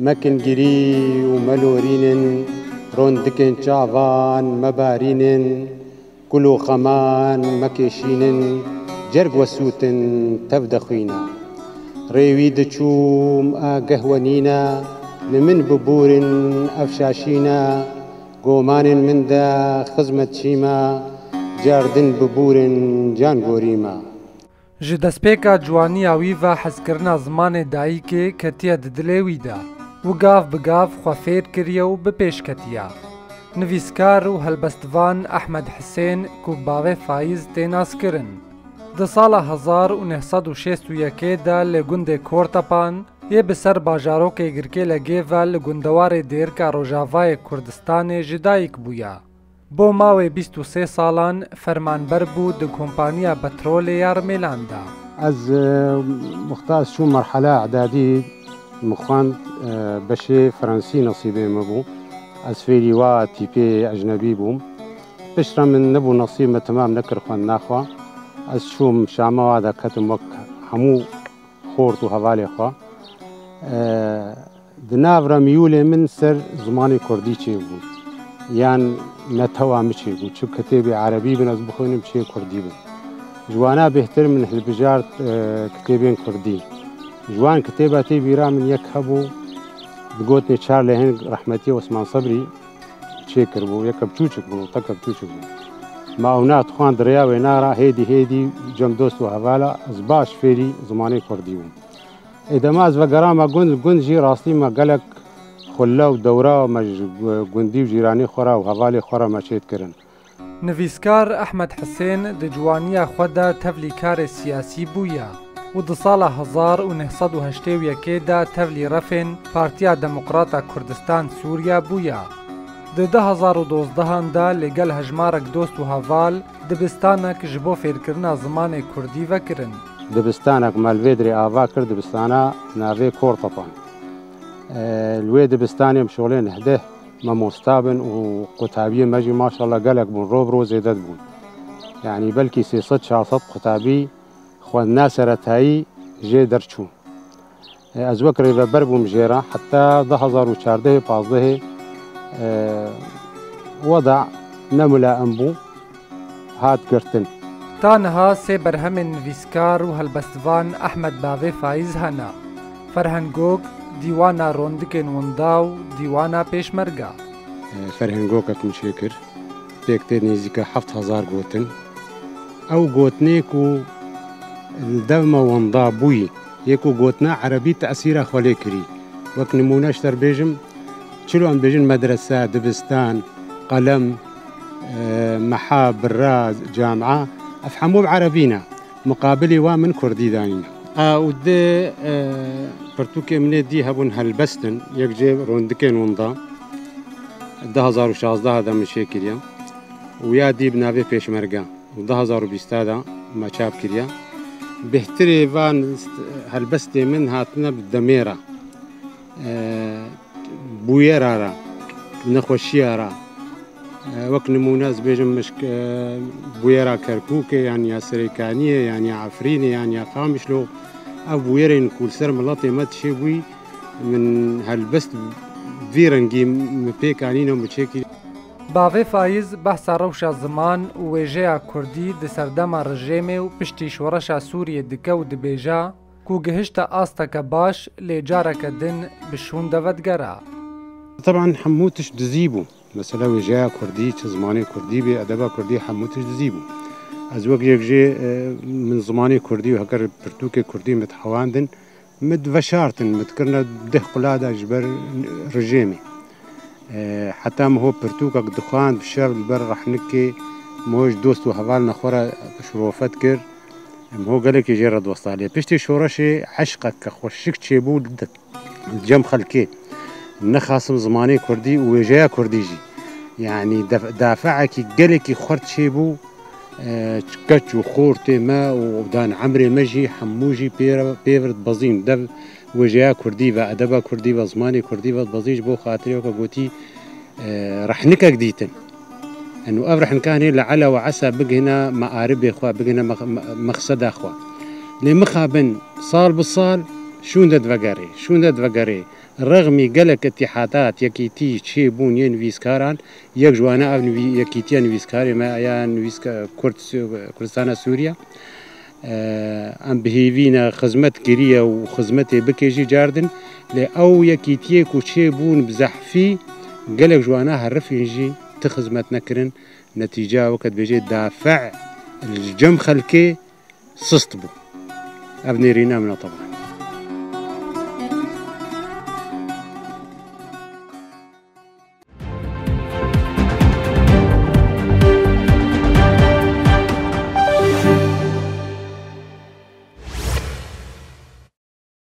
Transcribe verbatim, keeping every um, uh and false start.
Mekin girî û melorînin, rondikên çavan mebarînin, kul û xeman mekêşînin, cerg wesûtin tev de xwîne. Rê wî diçûm ageh we nîne, li min bibûrin ev şaşîne, gomanên min de xizmet çîme, cardin bibûrin can gorîme. Ji destpêka ciwaniya wî ve hezkirina zimanê dayikê ketiye di dilê wî de û gav bi gav xwe fêr kiriye û bi pêş ketiye. Nivîskar û helbestvan Ehmed Hisên ku bi bavê Fayîz tê naskirin, di sala hezar û neh sed û şêst û yekê de li gundê Kortepan yê bi ser bajarokê Girkêlegê ve li gundewarê Dêrika Rojavayê Kurdistanê ji dayik bûye. Bo mawê bîst û sê salan fermanber bû di kompaniya petrolê ya Rimêlan de. Ez, e, wexta ez çûm merhela îdadî, min xwend, e, beşê fransî nesîbê min bû. Ez fêrî wa tîpê ecnebî bûm. Piştre min nebû, nesîb min temam nekir xwendina xwe. Ez çûm Şama, wa de ketim wek hemû xort û hevalê xwe. E, di nav re miyûlê min ser zimanê kurdî çêbû. Yan netewa min çêbû. Çi kitêbê erebî bin ez bixwînim, çi kurdî bin. Ji wana bêhtir min hilbijart, e, kitêbên kurdî. Ji wan kitêba tê bîra min yek hebû, digotinê Çar Leheng, rehmetî Osman Sebrî çêkiribû, yeke biçûçik bû, noteke biçûçik bû. Ma ew nat xwend, rêya wê nara, hêdî hêdî cem dost û hevala ez baş fêrî zimanê kurdî bûm. Ê dema ez vegerama gund, gund jî rastî me gelek xulle û dewra me ji gu-, gundî û cîranê xwe re û hevalê xwe re me çêdikirin. Nivîskar Ehmed Hisên di ciwaniya xwe de tevlî karê siyasî bûye û di sala hezar û neh sed û heştê û yekê de tevlî refên Partiya Demokrata Kurdistan Sûriye bûye. Di du hezar û dozdehan de li gel hejmarek dost û heval dibistanek ji bo fêrkirina zimanê kurdî vekirin. Dibistanek me li vê dirê ava kir, dibistana navê Kortepan. E, li wê dibistanê em şolê nehdeh mamosta bin û qutabiyê me jî maşallah gelek bûn, ro bi ro zêde dibûn. Yanî belkî sê sed çar sed qutabî xwendina seretayî jê derçûn. E, ez wek rêveber bûm jê re, heta du hezar û çardehê pazdehê, e, weda ne milaim bû, hat girtin. Ta niha sê berhemên nivîskar û helbestvan Ehmed Bavê Fayîz hene. Ferhengok, Dîwana Rondikên Winda û Dîwana Pêşmerge. E, ferhengokek min çêkir. Pêk tê nêzîka heft hezar gotin. Ew gotinê ku li dev me winda bûyî, yê ku gotina erebî tesîra xwe lê kirî. Wek nimûne ji te re bêjim, çilo em bêjin medrese, dibistan, qelem, e, meha, birra, camia, ev hemû bi erebî ne. Muqabilê wa min kurdî danîne. A û D, e, pirtûkê min ê dî hebûn helbest in, yek jê Rondikên Winda, du hezar û şazdeh de min çêkiriye û ya dî bi navê Pêşmerge, du hezar û bîst de me çap kiriye. Bêhtirê van helbestê min hatine bi demê re, e, bûyera re, nexweşiya re. E, wek nimûne ez bêjim mişk, e, bûyera Kerkûkê, yan ya Serêkaniyê, yan ya Efrînê, yan ya Qamişlo. Ev bûyerên ku li ser miletê me dişê bûyî, min helbest vî rengî min pêk anîne û min çêkî. Bavê Fayîz behsa rewşa ziman û wêjeya kurdî di serdema rejêmê û piştî şoreşa Sûriyê dike û dibêje ku gihişte asteke baş, lê careke din bi şûn de vedigere. Teban hemû tişt dizî bû. Mesela wêjeya kurdî, çi zimanê kurdî bê, edeba kurdî, hemû tişt dizî bû. Ez wek yek jê, e, min zimanê kurdî û heger pirtûkê kurdî min dihewandin, min diveşartin, min dikirine deh qulada ji ber rejêmê. E, heta min ho pirtûkek dixwand, bi şev li ber rehnikê, min ho ji dost û hevalina xwe re şirofe dikir. Min ho gelekî jê re dosta lê. Piştî şoreşê eşqeke xweşik çêbû di cem xelkê. Nexasim zimanê kurdî û wêjeya kurdî jî. Yanî def-, dafeekî gelekî xurt çêbû, e, keç û xortê me û dan emrê me jî hemû jî pê re, pê vir dibezîn. Dev wêjeya kurdî ve, edeba kurdî ve, zimanê kurdî ve dibezîn ji bo xatirê weke gotî, e, rehnikek dîtin. Eno ev rehnikanê li ela we esa bigihine mearibê xwe, bigihine mex-, me-, mexseda xwe. Lê mixabin sal bi sal şûnde divegerê, şûnde divegerê. Rexmî gelek îtîhadat, yekîtî çêbûn yê nivîskaran, yek ji wana ev nivî-, yekîtiya nivîskarê me ya nivîska-, Kurd Su-, Kurdistana Sûriye. Em bi hêvî ne xizmet kiriye û xizmetê bike jî cardin, lê ew yekîtiyê ku çêbûn bi zehfî, gelek ji wana herifên jî ti xizmet nekirin. Netîceya weke dibêje dafe li cem xelkê sist bû. Ev nêrîna min e, teban.